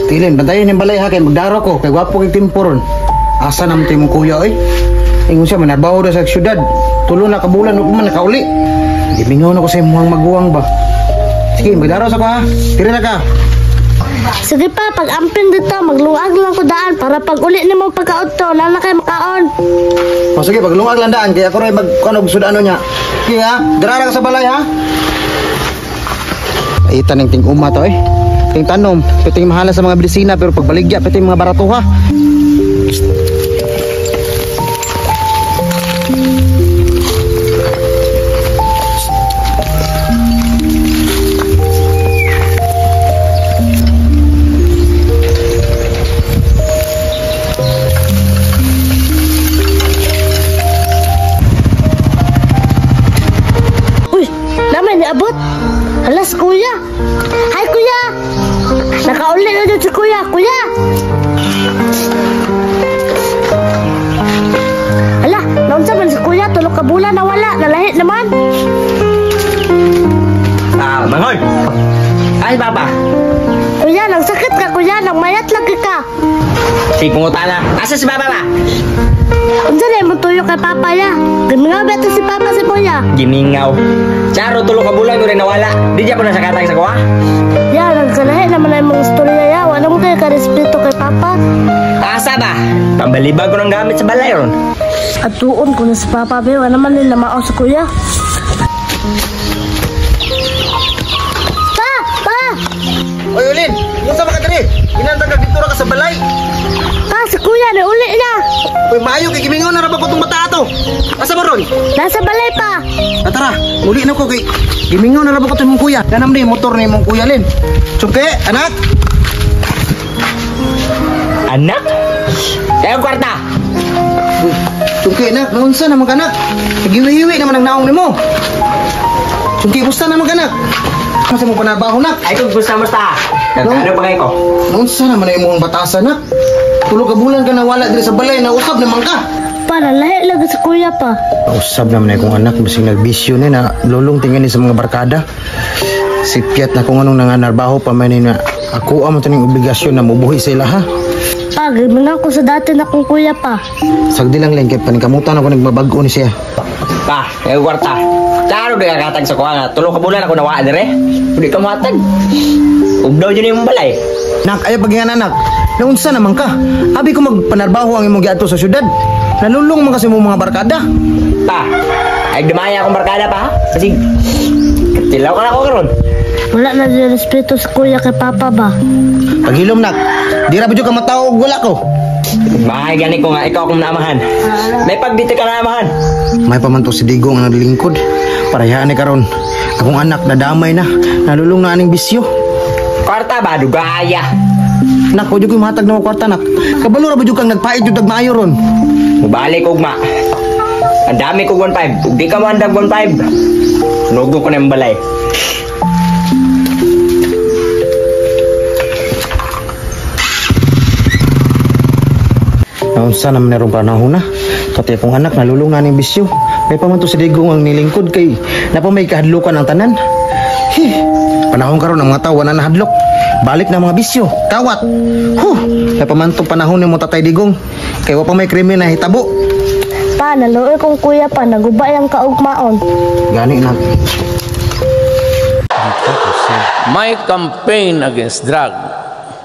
Tilin, bantayan yung balay ha, kay magdaro ko, kay gwapo kay timpo ron. Asa naman tayo mong kuya, oy? Ingon siya, manarbaho na sa syudad. Tulo na kabulan, ug man nakauli. Gimingaw na ko sa imong maguwang ba. Sige, magdaro sa ko ha. Tira na ka. Sige pa, pag amping dito, magluag lang ko daan para pag uli nimo pagkaudto, lala kay makaon. O sige, paglungag lang daan, kaya ako rin magkanog sudano niya. Sige ha, dira ka sa balay ha. Ay, taning ting uma to eh. Ting tanom, piting mahala sa mga medisina pero pagbaligya, piting mga baratuha. Uy, naman niabot. Alas, kuya. Hi, kuya. Nakauli na dyan si kuya. Kuya! Ala, naunsa man si kuya, tulo ka bulan nawala, nalahit naman. Ah, mangoy. Ay, papa. Kuya, nagsakit ka, kuya, nagmayat lagi ka. Si pangutana. Asa si papa ba? Unsa na imong tuyo kay papa ya? Gimingaw ba si papa si kuya? Gimingaw. Charo, tulo ka bulan ko rin nawala. Di dyan po na sa katang sa kuha. Ya, nagkalahi naman na imong istorya ya. Wala mo kay karespeto kay papa. Asa ba? Pambalibag ko ng gamit sa balay ron. Atuon ko na si papa, be. Wala man nila mao si kuya. Pa! Pa! Oy, Ulin, unsa man ka diri? Inantang ka dito ra ka sa balay. Pa, si kuya, nauli na. Uy, maayo kay gimingaw na ra ba ko tong bata ato? Asa ba ron? Nasa balay pa. Ah, tara, muli na ko kay gimingaw na ra ba ko tong imong kuya. Nanam ni motor ni imong kuya Lin. Sungke, anak. Anak? Kaya kwarta. Uy, sungke anak, naunsa naman ka anak? Nagiwihiwi naman ang naong nimo. Sungke, gusto naman ka anak? Kasi mo panabaho nak. Ay, kung gusto mo sa. Nagkano pa kayo ko? Naunsa naman ang imong batasan nak? Tulo ka bulan ka nawala diri sa balay, nausab naman ka. Pa, nalahi lagi si kuya pa. Nausab naman akong anak, basig nagbisyo ni na lulong tingin ni sa mga barkada. Sipyat na kung anong nanganarbaho pa man ni na ako amo to ning obligasyon na mubuhi sa ila ha. Pa, gimingaw ko sa dati na kong kuya pa. Sagdi lang lang kay panikamutan ako nagmabag-o ni siya. Pa, kaya kwarta. Charo, di ka katag sa kuha nga. Tulo ka bulan ako nawala dire. Hindi ka matag. Ugdaw dyan yung balay. Nak, ayaw pagingan anak. Naunsa naman ka? Abi ko magpanarbaho ang imong giadto sa syudad. Nalulong man kasi mo mga barkada. Pa, ay dumaya akong barkada pa. Kasi, tilaw ka na ako karon. Wala na din respeto sa kuya kay papa ba. Paghilom nak, di ra ba jud ka matawo og wala ko? Bahay gani ko nga, ikaw akong naamahan. May pagdito ka naamahan. May pamanto si Digong ang naglingkod. Parayaan ni karon. Akong anak nadamay na, nalulong na aning bisyo. Kwarta ba, dugaya. Nak, wa jud ko'y mahatag na mo kwarta nak. Kabalo ra ba jud kang nagpait jud tag maayo ron? Mubalik ugma. Ang dami ko 1.5. Ug di ka mo andag 1.5. Nugo ko na yung balay. Naunsa naman na rong panahon na. Pati akong anak nalulong na aning bisyo. May pamanto si Digong ang nilingkod kay napa may kahadlukan ang tanan. Hi, panahon karon ang mga tao wala na hadlok. Balik na mga bisyo, kawat. Huh, may pamantong panahon ni mo tatay Digong. Kay wa pa may krimen na hitabo. Pa, naluoy kong kuya pa, naguba yung kaugmaon. Gani na. My campaign against drug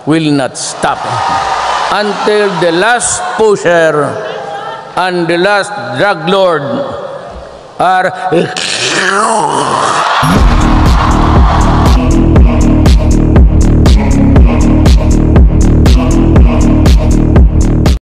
will not stop until the last pusher and the last drug lord are